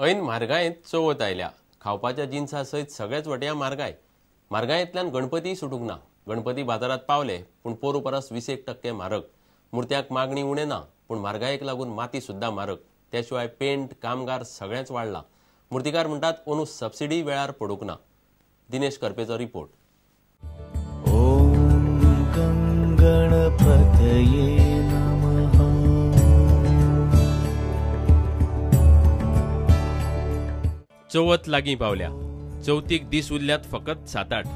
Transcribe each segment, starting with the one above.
ऐन म्हारगायेंत चवथ आयल्या. खावपाच्या जिनसा सयत सगळ्याच वटयां म्हारगाय. म्हारगायेंतल्यान गणपती सुटूंक ना. गणपती बाजारात पावले पूण पोरू परस 20% म्हारग. मुर्त्याक मागणी उणें ना पूण म्हारगायेक लागून माती सुद्दां म्हारग. त्या शिवाय पेंट, कामगार सगळेंच वाडलां. मुर्तीकार म्हणटात अंदू सबसिडी वेळार पडूंक ना. दिनेश करपेचो रिपोर्ट. ओम गणपतये नमः. चवथ लागीं पावल्या. चवथीक दीस उरल्यात फकत 7-8.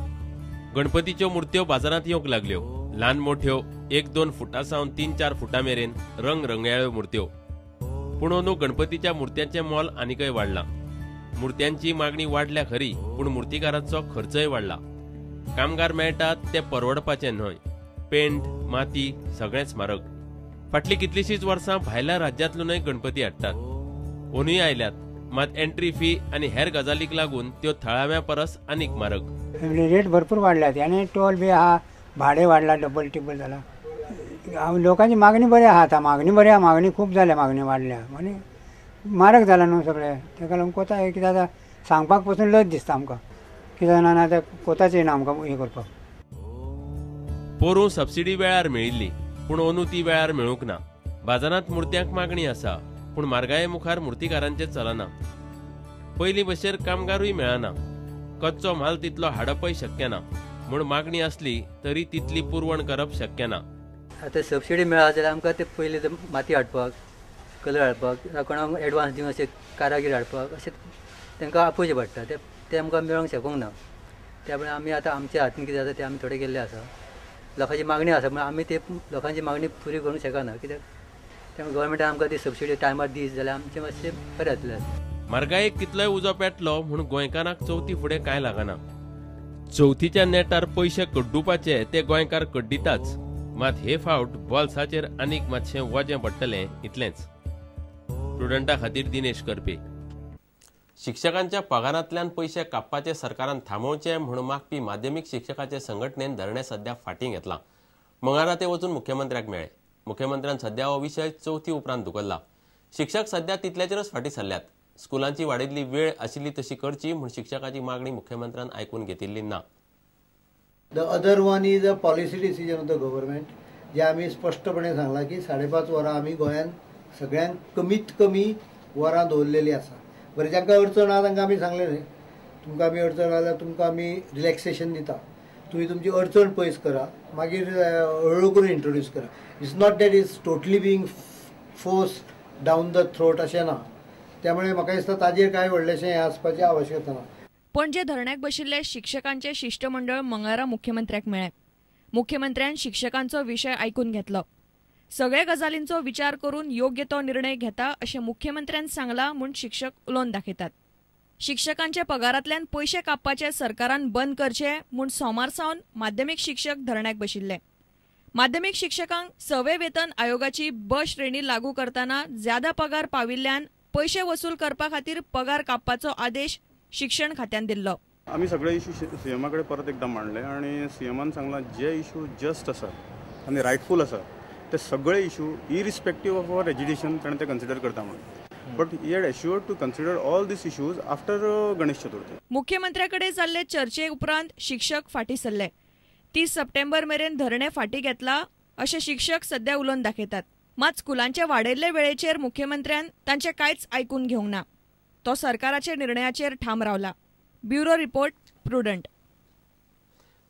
गणपतीच्यो मुर्त्यो बाजारांत येवंक लागल्यो. ल्हान मोठ्यो 1-2 फुटां सावन 3-4 फुटां मेरेन रंगरंगयाळ्यो मुर्त्यो. पूण अंदू गणपतीच्या मुर्त्यांचें मोल आनीकय वाडलां. मुर्त्यांची मागणी वाडल्या खरी पूण मुर्तीकारांचो खर्चय वाडला. कामगार मेळटात ते परवडपाचे न्हय. पेंट, माती सगळेंच म्हारग. फाटलीं कितलींशींच वर्सां भायल्या राज्यांतल्यानूय गणपती हाडटात. अंदूय आयल्यात मात एंट्री फी आनी हेर गजालीक लागून त्यो थळाव्या परस आनीक म्हारग. रेट भरपूर वाडल्यात आनी टोल बी आहा, भाडें वाडलां, डबल टिबल जाला. लोकांची मागणी बरी आहा आतां, मागणी बरी आहा, मागणी खूब जाल्या, मागणी वाडल्या आनी म्हारग जाला न्हू सगळें. ताका लागून कोता कितें आतां सांगपाक पसून लज दिसता आमकां, कितें ना आतां कोताच येना आमकां हें करपाक. पोरूं सबसिडी वेळार मेळिल्ली पूण अंदू ती वेळार मेळूंक ना. बाजारांत मुर्त्यांक मागणी आसा पूण म्हारगाये मुखार मुर्तीकारांचें चलना. पयलीं भशेन कामगारूय मेळना. कच्चो म्हाल तितलो हाडपय शक्य ना म्हूण मागणी आसली तरी तितली पुरवण करप शक्य ना. आतां सबसिडी मेळा जाल्यार आमकां ते पयलीं माती हाडपाक, कलर हाडपाक, कोणाक एडवान्स दिवन अशें कारागीर हाडपाक अशें तांकां आपोवचें पडटा. ते आमकां मेळोंक शकूंक ना. त्यामुळे आमी आतां आमच्या हातीन कितें जाता तें आमी थोडें केल्लें आसा. लोकांची मागणी आसा पूण आमी ते लोकांची मागणी पुरी करूंक शकना कित्याक त्यामुळे गव्हर्मेंटान आमकां ती सबसिडी टायमार दीत जाल्यार आमचें मातशें बरें जातलें. म्हारगायेक कितलोय उजो पेटलो म्हूण गोंयकारांक चवथी फुडें कांय लागना. चवथीच्या नेटार पयशे कड्डुपाचे ते गोंयकार कड्डिताच, मात हे फावट बोल्साचेर आनीक मातशें वजें पडटलें इतलेंच. प्रुडंटा खातीर दिनेश करपे. शिक्षकांच्या पगारांतल्यान पयशे कापपाचे सरकारान थांबोवचे म्हूण मागपी माध्यमीक शिक्षकाचे संघटनेन धरणें सध्या फाटीं घेतलां. मंगळारा ते वचून मुख्यमंत्र्याक मेळ्ळे. मुख्यमंत्र्यान सध्या हो विशय चवथी उपरांत धुकल्ला. शिक्षक सध्या तितल्याचेरच फाटीं सरल्यात. स्कुलांची वाडिल्ली वेळ आशिल्ली तशी करची म्हूण शिक्षकाची मागणी मुख्यमंत्र्यान आयकून घेतिल्ली ना. The other one is a policy decision of the government, जे आमी स्पश्टपणे सांगलां की 5.5 वरां आमी गोंयांत सगळ्यांत कमीत कमी वरां दवरलेली आसा. बरें, जांकां अडचण आहा तांकां आमी सांगलें न्ही, तुमकां आमी अडचण आल्यार तुमकां आमी रिलॅक्सेशन दिता, तुमी तुमची अडचण पयस करा, मागीर हळू करून इंट्रोड्यूस करा. It's not that is totally being force down the throat अशें ना. त्यामुळे म्हाका दिसता ताजेर कांय व्हडलेशें हें आसपाची आवश्यकता ना. पणजे धरण्याक बशिल्ले शिक्षकांचे शिश्टमंडळ मंगळारा मुख्यमंत्र्याक मेळ्ळें. मुख्यमंत्र्यान शिक्षकांचो विशय आयकून घेतलो. सगळ्या गजालींचो विचार करून योग्य तो निर्णय घेता अशें मुख्यमंत्र्यान सांगलां म्हूण शिक्षक उलोवन दाखयतात. शिक्षकांच्या पगारांतल्यान पयशे कापपाचे सरकारान बंद करचे म्हूण सोमार सावन माध्यमीक शिक्षक धरण्याक बशिल्ले. माध्यमीक शिक्षकांक 6व्या वेतन आयोगाची ब श्रेणी लागू करतना ज्यादा पगार पाविल्ल्यान पयशे वसूल करपा खातीर पगार कापपाचो आदेश शिक्षण खात्यान दिल्लो. आमी सगळे इशू सीएमा कडेन परत एकदां मांडले आनी सीएमान सांगलां जे इशू जस्ट आसा आनी रायटफूल आसा ते सगळे issue irrespective of our agitation ताणें ते कन्सिडर करता म्हणून. But he had assured to consider all these issues after Ganesh Chaturthi. मुख्यमंत्र्या कडेन जाल्ले चर्चे उपरांत शिक्षक फाटीं सरले. 30 सप्टेंबर मेरेन धरणें फाटीं घेतला अशें शिक्षक सध्या उलोवन दाखयतात. मात स्कुलांचे वाडयल्ले वेळेचेर मुख्यमंत्र्यान तांचें कांयच आयकून घेवंक ना. तो सरकाराच्या निर्णयाचेर ठाम रावला. Bureau report, Prudent.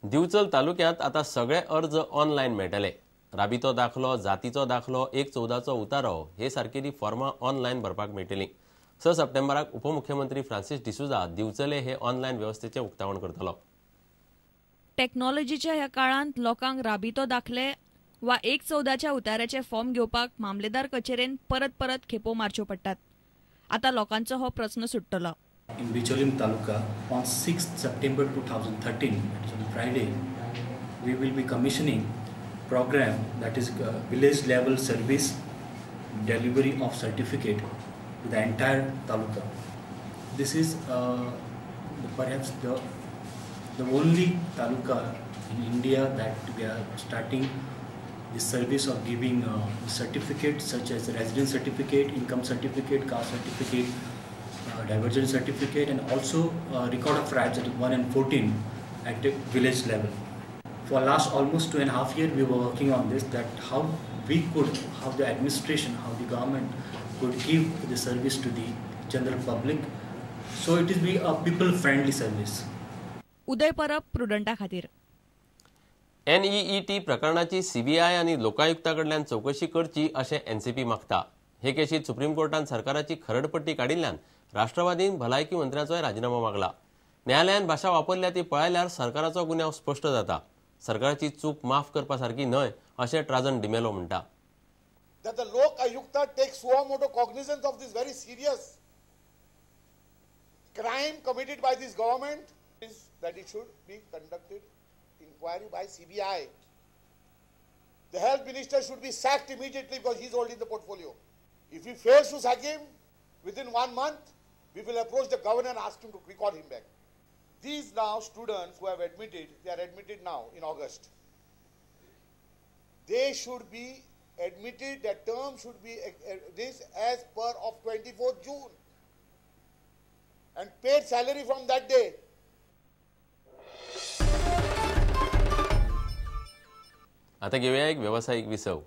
Divchal तालुक्यांत आतां सगळे अर्ज ऑनलायन मेळटले. राबितो दाखलो, जातीचो दाखलो, 1/14चो उतारो हे सारकेली फॉर्मां ऑनलायन भरपाक मेळटली. 6 सप्टेंबराक उपमुख्यमंत्री फ्रांसीस डिसोझा दिवचले हे ऑनलायन वेवस्थेचें उक्तावण करतलो. टेक्नॉलॉजीच्या ह्या काळांत लोकांक राबितो दाखले वा 1/14च्या उतार्याचे फॉर्म घेवपाक मामलेदार कचेरेन परत परत खेपो मारच्यो पडटात. आतां लोकांचो हो प्रस्न सुट्टलो. In Bicholim Taluka on 6 September 2013, that is on Friday, we will be commissioning program that is village level service delivery of certificate to the entire taluka. This is perhaps the only taluka in India that we are starting the service of giving certificates such as residence certificate, income certificate, caste certificate diversion certificate, and also record of rights at 1 and 14 at the village level. For last almost 2.5 years we were working on this, that how we could, how the administration, how the government could give the service to the general public. So it is be a people friendly service. Uday Parab, प्रुडंटा खातीर. NEET प्रकरणाची CBI आनी लोकायुक्ता कडल्यान चवकशी करची अशें NCP मागता. हे केशीत supreme कोर्टान सरकाराची खरडपट्टी काडिल्ल्यान राष्ट्रवादीन भलायकी मंत्र्याचोय राजिनामो मागला. न्यायालयान भाशा वापरल्या ती पळयल्यार सरकाराचो गुन्यांव स्पश्ट जाता. सरकाराची चूक माफ करपा सारकी न्हय अशें ट्राजन डिमेलो म्हणटा. That the Lok Ayukta takes suo motu cognizance of this very serious crime committed by this government is that it should be conducted inquiry by CBI. The health minister should be sacked immediately because he is holding the portfolio. If he fails to sack him within 1 month, we will approach the governor and ask him to recall him back. These now students who have admitted, they are admitted now in August. They should be admitted, their term should be this as per of 24th June and paid salary from that day. आता घेऊया एक व्यावसायिक विसव.